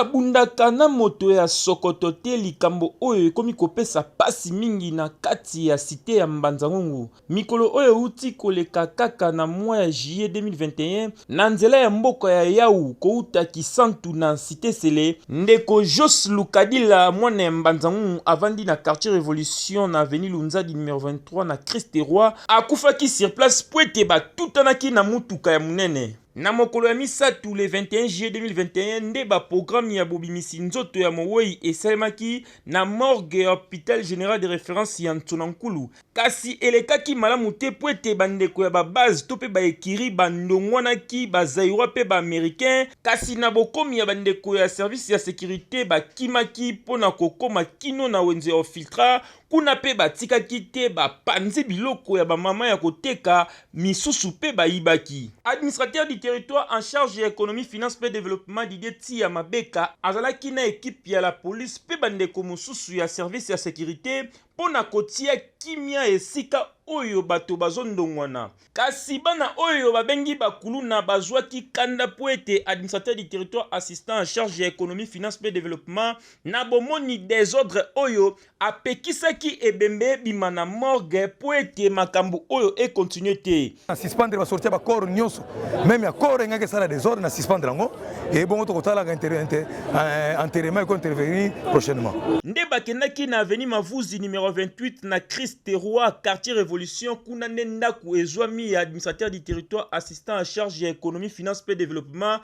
Babundaka na moto ya sokoto te likambo oyo ekomi kopesa pasi mingi na kati ya cite ya Mbanza-Ngungu mikolo oyo ewuti koleka kaka na mois ya juillet 2021 na nzela ya mboka ya Yawu kowuta Kisantu na cite Sele. Ndeko Jos Lukadila mwana ya Mbanza-Ngungu avandi na quartier Revolution na avenue Lunzadi numero 23 na Christ Roi akufaki sur place mpo ete batutanaki na motuka ya monene. Na mokolo ya misato le 21 juillet 2021 nde ba programmes ya bobimisi nzoto ya mowei esalemaki na morgue ya hopital general de reference ya Nsona-Nkulu. Kasi elekaki malamu te mpo ete bandeko ya ba base to mpe ba ecuries bandongwanaki ba Zaïrois mpe ba Americains, kasi na bokomi ya bandeko ya service ya securite bakimaki mpo na kokoma kino na wenze ya Ofiltra. Kuna pe batikaki te, bapanzi biloko ya ba mama ya koteka, misusu pe bayibaki. Administrateur du territoire en charge ya economie, finance pe developpement Didier Tia Mabeka azalaki na equipe ya la police pe bandeko mosusu ya service ya securite po na kotia kimia esika oyo bato bazondongwana. Kasi bana oyo babengi ba kuluna bazwaki kanda mpo ete administrateur du territoire assistant en charge ya economie, finance mpe developpement na bomoni desordre oyo apekisaki ebembe ebima na morgue mpo ete makambo oyo e continuer te. Na suspendre ba sortie ya ba corps nyonso meme ya corps engaki esala desordre na suspendre yango e bongo tokotalaka enterrement eko intervenir prochainement. Nde bakendaki na avenue Mavuzi numero 28 na Christ Roi quartier Revolution kuna nde ndaku ezwami ya administrateur du territoire assistant en charge ya economie finance mpe developpement.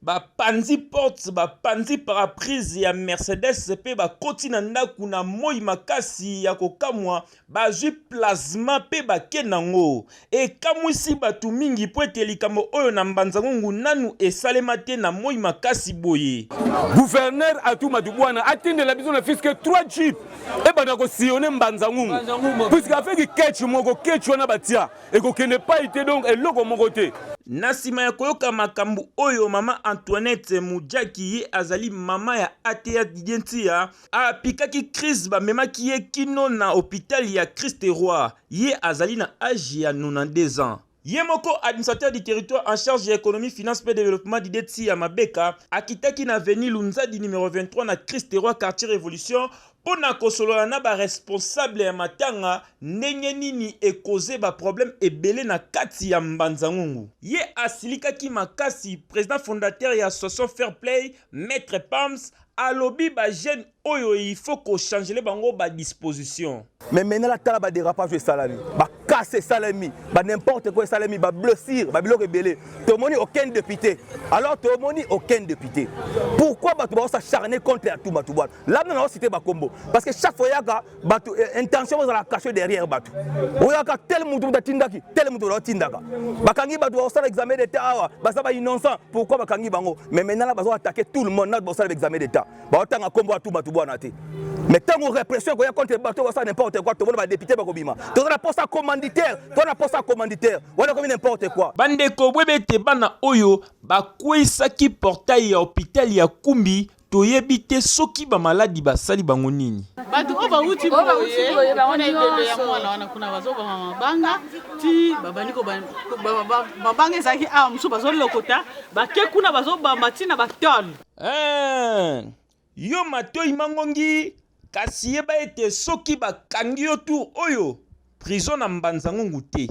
Bapanzi porte, bapanzi paraprise ya Mercedes mpe bakoti na ndaku na moyi makasi ya kokamwa. Bazwi plasma mpe bake nango. Ekamwisi bato mingi mpo ete likambo oyo na Mbanza-Ngungu nanu esalema te na moi makasi boye. Gouverneur Atou Matubuana atindela biso na fiske 3 jeep ebanda ko sillonner Mbanza-Ngungu puisque afeki ketch moko ketch wana batia ekokende epai te donc eloko moko te. Na sima ya koyoka makambo oyo, mama Antoinette Mudjaki, ye azali mama ya ATA Didier Ntiya, Apikaki crise bamemaki ye kino na hopital ya Christ Roi. Ye azali na age ya 92 ans. Ye moko administrateur du territoire en charge ya economie, finance mpe developpement Didier Tsiya Mabeka akitaki na avenue Lunzadi numero 23 na Christ Roi quartier Revolution mpo na kosolola na ba responsables ya matanga ndenge nini e causer ba problèmes ebele na kati ya Mbanza-Ngungu. Ye asilikaki makasi president fondateur ya association Fair Play, Maitre Pams, Alobi ba jeunes oyo il faut ko changele bango ba disposition. Mais maintenant la tala ba dérapage esalami, ba casse esalami, ba n'importe quoi esalami, ba blessure, ba biloko ebele. Tomoni aucun député. Alors tomoni aucun député. Pourquoi bato ba s'acharner contre Atou Matubuana? Là on a cité ba combo parce que chaque fois yaka bato eh, intention bozala caché derrière bato. Oyaka tel mutu mutu atindaki, tel mutu atindaka. Bakangi bato ba examen d'état awa, baza ba innocent. Pourquoi bakangi bango? Mais maintenant là bazo attaquer tout le monde, na bosala examen d'état. Baotanga kombo Atou Matubuana te. Mais ntango répression ekoya contre bato basala n'importe quoi, tomona ba député bakobima. Toza na posa commanditaire, toza na posa commanditaire. Wana komi n'importe quoi. Bandeko boyebi ete bana oyo bakweisaki portail ya hopital ya Kumbi Toyebi te soki ba maladi basali bango nini. Bato oyo bawuti boye mpona ebembe ya mwana wana kuna bazobama mabanga ti babandi mabanga ezalaki awa mosusu bazolokota bake kuna bazobamba ti na batole. Eeh yo matoyi mangongi kasi yeba ete soki bakangi yo tour oyo prison na mbanza ngungu te.